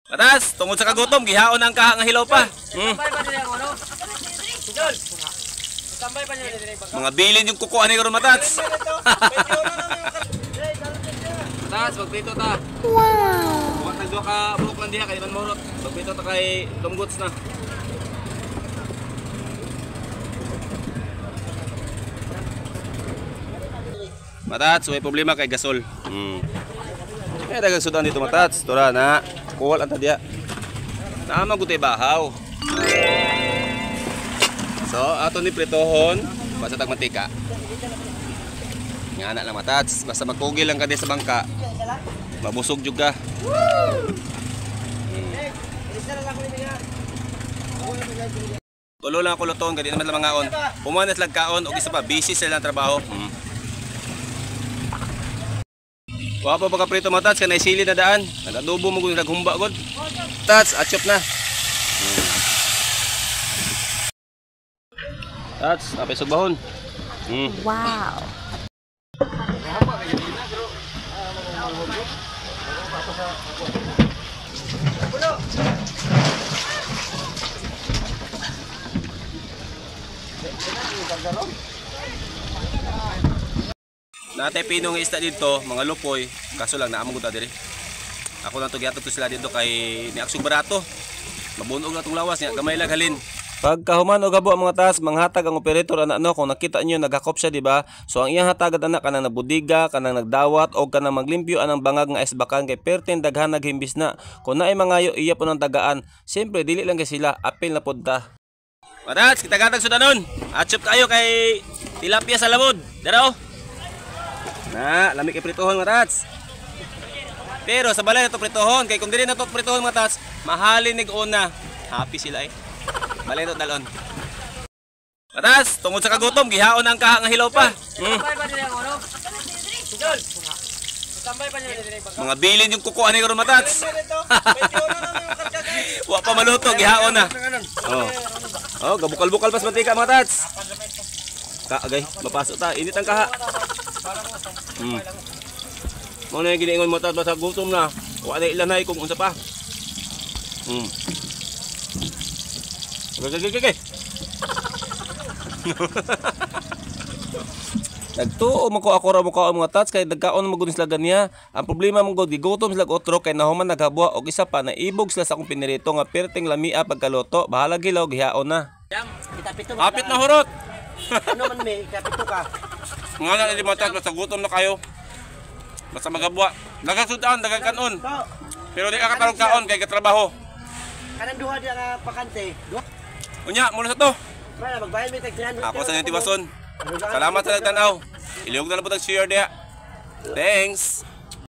Matas, tungod sa kagutom, gihaon ang kaha nga hilaw pa. Mga bilin yung kukuan ni karon, matats. Matats, magprito ta. Wow. Wa tag duha ka buok lang diha kay man morot. Magprito ta kay lunggots na. Matats, may problema kay gasol. Kaya dagang sudan dito, matats. Tura na, kuwal ang tadya. Naama gutay bahaw. So, ato ni pritohon, basta tag mantika. Nga na lang, matats, basta magkugil lang ka di sa bangka. Mabusog jud ka. Tulo lang ako lutoon, gadi naman lang mangaon. Pumanas lang kaon og isa pa busy sila ang trabaho. Wa pa baka prito, matats, kanay sili na daan. Nag-adobo mo gud, naghumba gud. Tats, achop na. Tats, napay sugbahon. Wow. Natay pinong isda dito, mga lupoy, kaso lang naamong gud diri. Ako lang to gihatod to sila dito kay ni aksong barato. Mabunog na tong lawas niya, gamay lang halin. Pagkahuman og habo ang mga taas, manghatag ang operator ana no, kung nakita niyo naghakop siya, di ba? So ang iyang hatagad ana kanang nabudiga, kanang nagdawat og kanang maglimpyo anang bangag nga isbakan kay perten daghan naghimbis na. Kung naay mangayo iya po ng tagaan. Siyempre dili lang kay sila, apil na pod ta. Matats, kita gatag sudanon. Achop kayo kay tilapia sa lamod. Dara oh. Na, lami kay pritohon, matats. Pero sa balay na to pritohon, kay kung dili na to pritohon, matats, mahalin nig una. Happy sila eh. Balay to dalon. Matas, tungod sa kagutom, gihaon ang kaha nga hilaw pa. Mga bilin yung kukuan ni karon, matats. Wa pa maluto, gihaon na. Oh. Oh, gabukal-bukal pas mantika, matats. Ka agay, mapasok ta, init ang kaha. Mo na yung giniingon mo tat, basta gutom na. Wa na ilanay kung unsa pa. Okay. Nagtuo man ko ako ra mo kaon, mga tats, kay nagkaon man gud sila ganiya. Ang problema man gud gigutom sila otro kay nahuman naghabwa og isa pa naibog sila sa akong pinirito nga perting lamia pagkaluto. Bahala gilaw gihaon na. Apit na hurot. Ano man may kapito ka? Nga na di matat, basta gutom na kayo. Basta magabwa. Nagasudan, nagakanon. Pero di ka katarong kaon kay katrabaho. Kanang duha di nga pakante. Duha. Unya, muna sa to. Mana magbayad may tag 300. Ako sa inyong tiwason. Salamat sa nagtanaw. Ilihog na lang po tag share diha. Thanks.